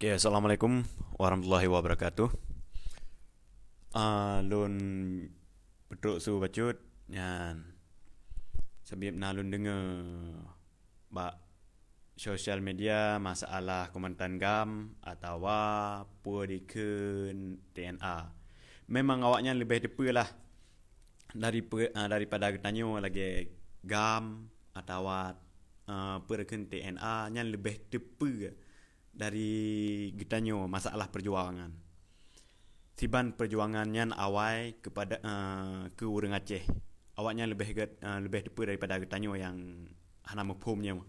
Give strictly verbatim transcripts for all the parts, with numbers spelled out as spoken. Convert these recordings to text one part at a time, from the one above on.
Oke, assalamualaikum warahmatullahi wabarakatuh. Ah, lôn peutrok su bacut nyan. Sabab na lôn deungoe bak sosial media masalah komandan GAM atawa peue dikheun T N A. Memang awaknyan leubeh teupeue lah dari pe-, ah, daripada geutanyoe lagée GAM atawa, ah, peue dikheun T N A nyan leubeh teupeue dari geutanyoe masalah peujuangan. Siban peujuangan nyan awai keupada, eh, keu ureuëng Aceh. Awaknyan leubeh get-, eh, leubeh teupeue daripada geutanyoe nyang hana muphom nyoe.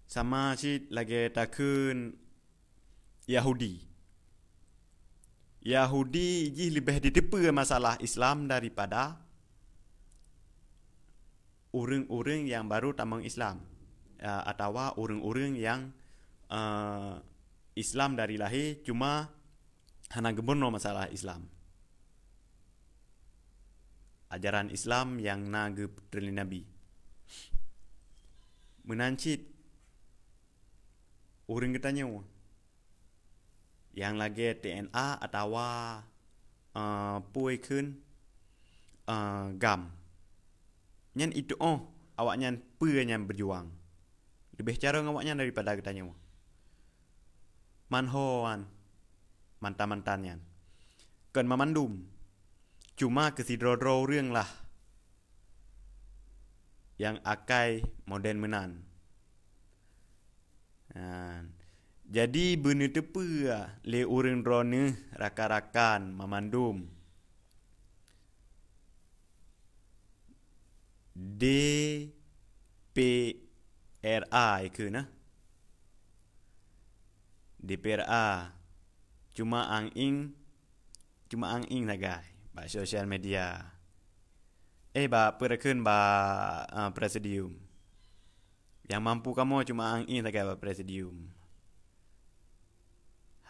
Sama cit lagée takheun Yahudi. Yahudi jih leubeh jiteupeue masalah Islam daripada ureuëng-ureuëng nyang baru tamong Islam, eh, atawa ureuëng-ureuëng nyang, eh, Islam dari lahé cuma hana geumeurunoe masalah Islam. Ajaran Islam nyang na geupeutrön lé Nabi. Meunan cit ureuëng geutanyoe nyang lagée T N A atawa, eh, peue kheun, eh, GAM. Nyan itu'oh awaknyan peue nyang beujuang. Leubeh carông awaknyan daripada geutanyoe. Manhoan, mantan-mantan nyan. Kon mamandum. Cuma keu sidroe-droe ureuëng lah nyang akai modern meunan. Nah, jadi beuneuteupeue lé ureuëng droeneueh rakan-rakan mamandum. D P R A ikeu na. D P R A cuma ang-ing, cuma ang-ing sagai bak sosial media. Eh, bak peue dikheun bak, ah, presidium. Nyang mampu kamoe cuma ang-ing sagai bak presidium.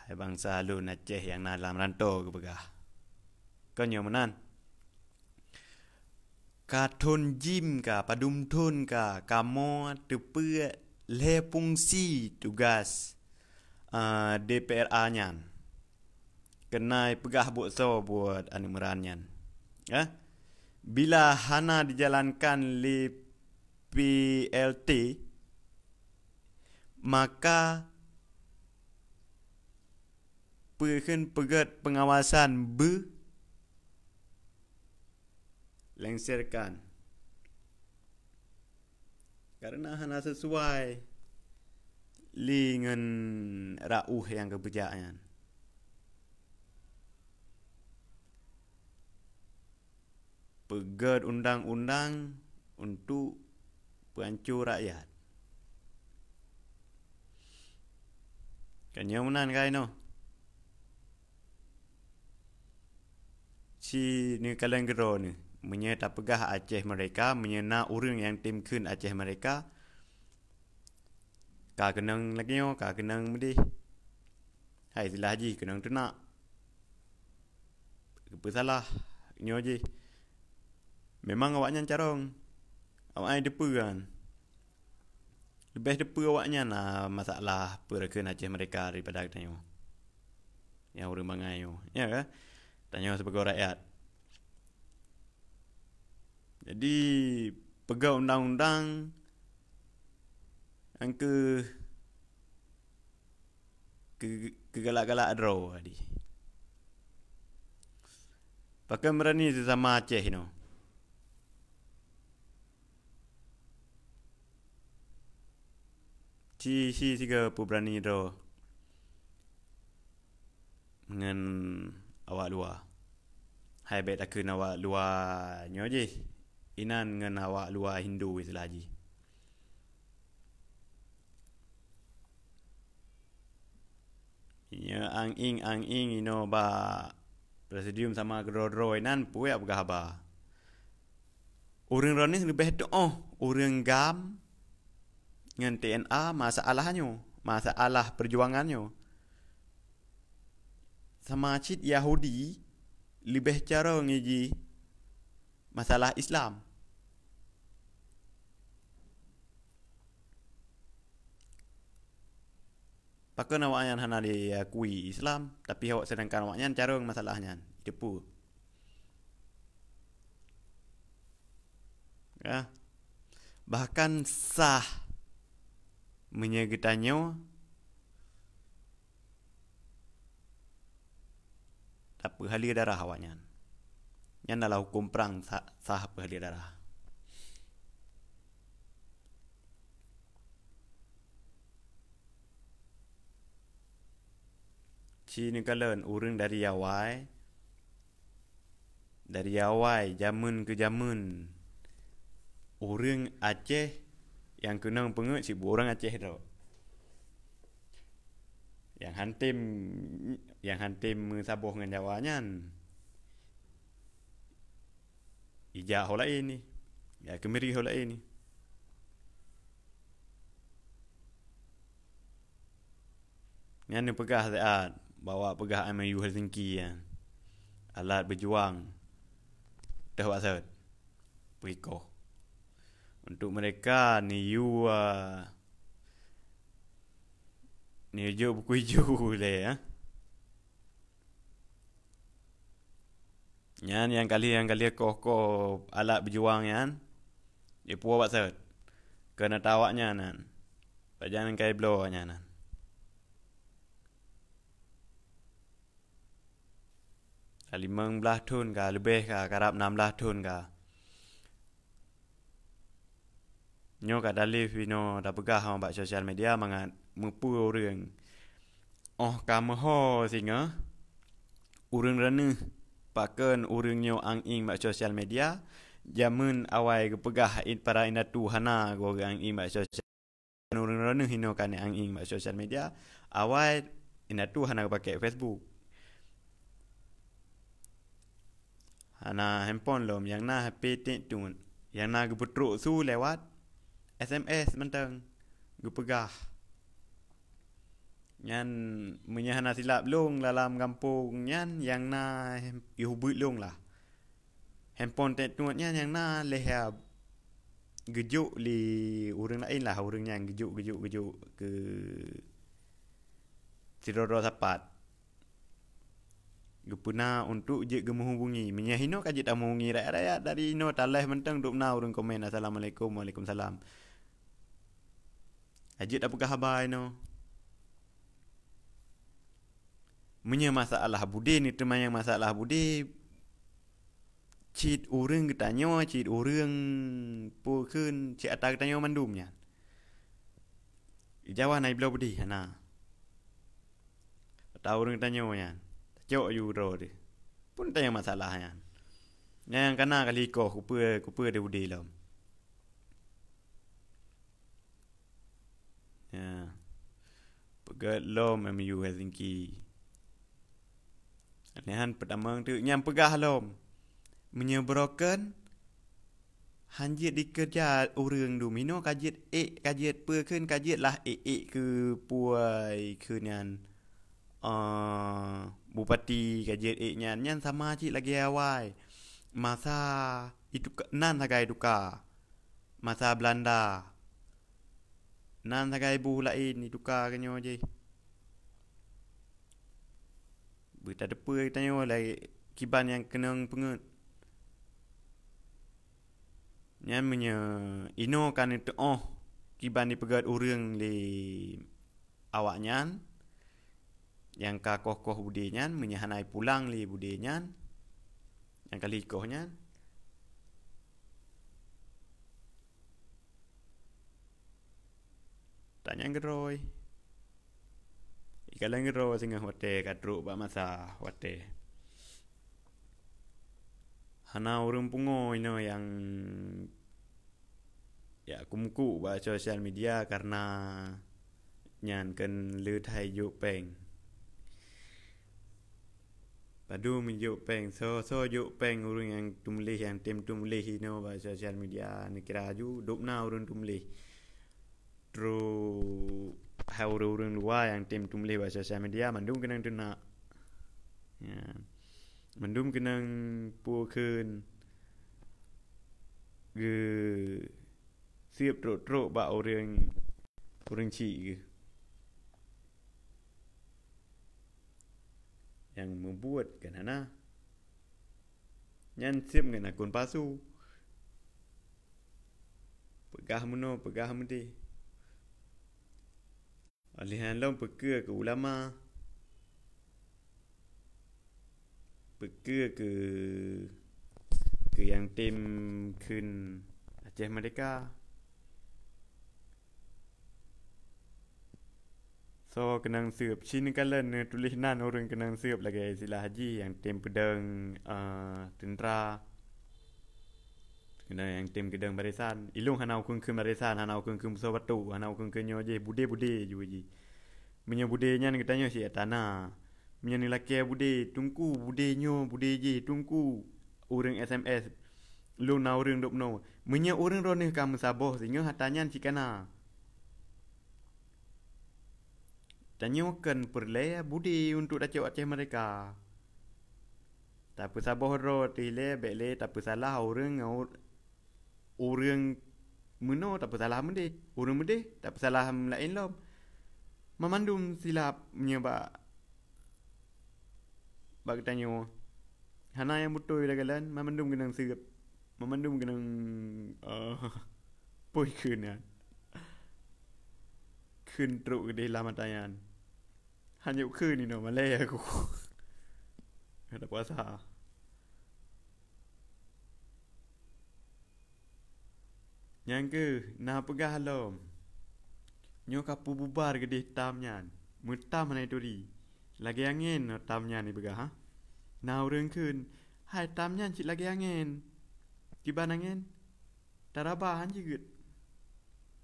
Hai bansa lôn Aceh nyang na lam rantô geupeugah. Kon nyoe meunan. Ka thon jim ka, padum thon ka, kamoe teupeue lhée fungsi tugas, eh, D P R A nyan. Keunae peugah buet soe buet aneuëk meuran nyan. Eh? Bila hana dijalankan lé P L T, maka peue kheun peugét peungawasan beu lengserkan. Karena hana sesuai lé ngon rauh nyang geupeujak nyan. Peugét undang-undang untuk peuanco rakyat. Kan nyoe meunan ka inoe. Si neukalon keudroe neuh, meunyoe tapeugah Aceh Merdeka, meunyoe na ureuëng nyang tem kheun Aceh Merdeka, ka keunong lagée nyoe, ka keunong meudeh. Hai silah jih keunong teunak. Geupeusalah nyoe jih. Memang awaknyan carông. Awaknyan teupeue kan. Leubeh teupeue awaknyan na masalah peue dikheun Aceh Merdeka daripada geutanyoe. Nyang ureuëng bangai nyoe, ya kan? Tanyoe sibagoe rakyat. Jadi, peugét undang-undang nyang keu, keu, keu galak-galak droe tadi. Pakon beurani sesama Aceh inoe. Ci, ci sigoe peubeurani droe ngon awak luwa. Hai bék takheun awak luwa nyoe jih, inan ngon awak luwa Hindu istilah jih. Nyoe ang-ing, ang-ing inoe bak presidium sama keudroe-droe inan peue jak peugah haba. Ureuëng droeneueh leubeh tuoh ureuëng GAM ngon T N A masalah nyoe, masalah peujuangan nyoe. Sama cit Yahudi leubeh carông jih masalah Islam. Pakon awaknyan hana diakui Islam, tapi awak, sedangkan awaknyan carông masalah nyan? Itu peue? Ya. Bahkan sah meunyoe geutanyoe tapeuhaleue darah awaknyan. Nyan adalah huköm prang sah, sah peuhaleue darah. Ci neukalon ureuëng dari awai, dari awai, jameun keu jameun, ureuëng Aceh nyang keunong peungeuet sibuet ureuëng Aceh droe. Nyang han tem, nyang han tem meusaboh ngon Jawa nyan, ija ho laén ni, ya keumiri ho laén ni. Nyan neupeugah siat, bahwa peugah M O U Helsinki nyan, alat beujuang teuh bak sot, peuikoh. Untuk mereka, neuyue, neuyue jok bukui ju lé, ya. Nyan nyang kali, nyang kali koh-koh alat beujuang nyan, jipuwoe bak sot. Keu ata awaknyan nyan. Pajan kai bloe nyan nan. Ka limong blaih thon ka, leubeh ka, karab nam blaih thon ka. Nyoe ka daleh inoe tapeugah bak sosial media mangat meupeue ureuëng. Óh ka meuho singoh, ureuëng droeneuh, pakon ureuëng nyoe ang-ing bak sosial media, jameun awai geupeugah in-, para indatu hana goe geu-ang-ing bak sosial. Ureuëng droeneuh inoe ka neuang-ing bak sosial media, awai indatu hana geupakèk Facebook. Hana handphone lom, nyang na H P tek tuet, nyang na geupeutrok su lewat S M S mantong geupeugah. Nyan meunyoe hana silap lôn, lam gampông nyan nyang na yôh beuet lôn lah. Handphone tek tuet nyan nyang na lheueh geujok lé ureuëng laén lah, ureuëng nyan geujok, geujok, geujok keu sidroe-droe sapat. Geupeuna untuk jeuet geumeuhubungi. Meunyoe inoe ka jeuet tameuhubungi rakyat-rakyat dari inoe, taléh mantong dum na ureuëng komen, "Assalamualaikum, waalaikumsalam." Ka jeuet tapeugah haba inoe. Meunyoe masalah budé, neuteumanyong masalah budé, cit ureuëng geutanyoe, cit ureuëng peue kheun, cit ata geutanyoe mandum nyan. Jawa na ibloe budé, hana. Ata ureuëng geutanyoe nyan, tacok ju droe deh. Peue tanyong masalah nyan. Nyang kana kali koh, kupeue, kupeue deh budé lom. Ya. Peugöt lom M U Helsinki. Nyan peutamong teuk nyang peugah lom. Meunyoe broken, han jeuet dikeureuja ureuëng dum. Inoe ka jeuet ék, ka jeuet peue kheun, ka jeuet lah ék-ék keu puai kheun nyan. Eh, bupati ka jeuet ék nyan. Nyan sama cit lagèe awai. Masa itu ka-, nan sagai tuka. Masa Belanda. Nan sagai boh laén jituka keu nyoe jih. Beutateupeu tanyoe lagèe kiban nyang keunong peungeuet. Nyan meunyoe inoe ka neuteu'oh kiban jipeugöt ureuëng lé awaknyan, nyang ka koh-koh budé nyan, meunyoe hana jipulang lé budé nyan, nyang ka lheueh jikoh nyan, tanyong keudroe. Ikalon keudroe singoh watèe ka trok bak masa watèe. Hana ureuëng pungo inoe nyang jak keumeukuk bak sosial media kareuna nyan kheun le that jok péng. Padum jok péng, soe-soe jok péng ureuëng nyang teumuléh, nyang tem teumuléh inoe bak sosial media, neukira aju dum na ureuëng teumuléh. Trok hai ureuëng-ureuëng luwa nyang tem teumuléh bak sosial media, mandum keunong teunak. Ya. Mandum keunong peue kheun geu siep trok-trok bak ureuëng, ureuëng chik geuh. Nyang meubuet kan hana. Nyan seb ngon akun palsu. Peugah meunoe, peugah meudeh. Oleh nyan lom peukeu keu ulama. Peukeu keu, keu nyang tem kheun Aceh Merdeka. Soe keunong seueb? Ci neukalon neutuléh nan ureuëng keunong seueb lagée silah jih nyang tem peudong, eh, teuntra. Keunong nyang tem keudong barisan. Ilong hana ukheun-kheun barisan, hana ukheun-kheun beusoe batuk, hana ukheun-kheun nyoe jih, budé-budé ju jih. Meunyoe budé nyan geutanyoe siat tana. Meunyoe neulakée budé, teungku, budé nyoe, budé jih, teungku. Ureuëng S M S, lôn na ureuëng dub noe. Meunyoe ureuëng droeneueh ka meusaboh singoh ata nyan cit kana. Tanyoe kon peureulée budé untuk tacok Aceh Merdeka. Tapeusaboh droe teuh lé, bék lé tapeusalah ureuëng ngon ur-, ureuëng meunoe tapeusalah meudeh, ureuëng meudeh tapeusalah laén lom. Mamandum silap meunyoe bak, bak geutanyoe. Hana nyang beutôi lagée lôn, mamandum keunong seueb, mamandum keunong, eh, pôi kheun nyan. Kheun trok keudeh lam ata nyan. Hana kheun inoe malée aku. Hana puasa. Nyang keuh na peugah lom. Nyoe ka peububar keudeh tam nyan. Meutam hana turi. Lagée angén tam nyan ipeugah, ha? Na ureuëng kheun, hai tam nyan cit lagée angén. Kiban angén? Taraba han jeuet.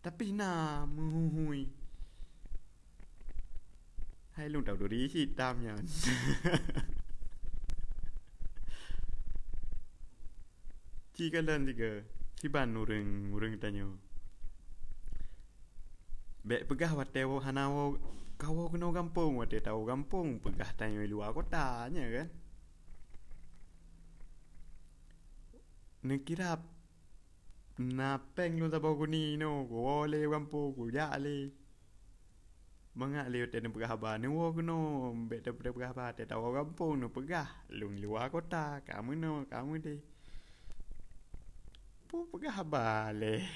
Tapi na meuhui-hui. Hai lôn tahu duri cit tam nyan. Ci kalon siga, kiban ureuëng, ureuëng tanyoe. Bék peugah watée woe hana woe, ka woe keunoe gampông, watée tawoe gampông peugah tanyoe luwa kota, nya kan? Neukirab na péng lôn saboh guni nyoe, kuwoe lé gampông, kujak lé. Mangat lé watée neupeugah haba, neuwoe keunoe, bék tapeugah haba, watée tawoe gampông neupeugah, lôn luwa kota, ka meunoe, ka meudeh. Peue peugah haba lé.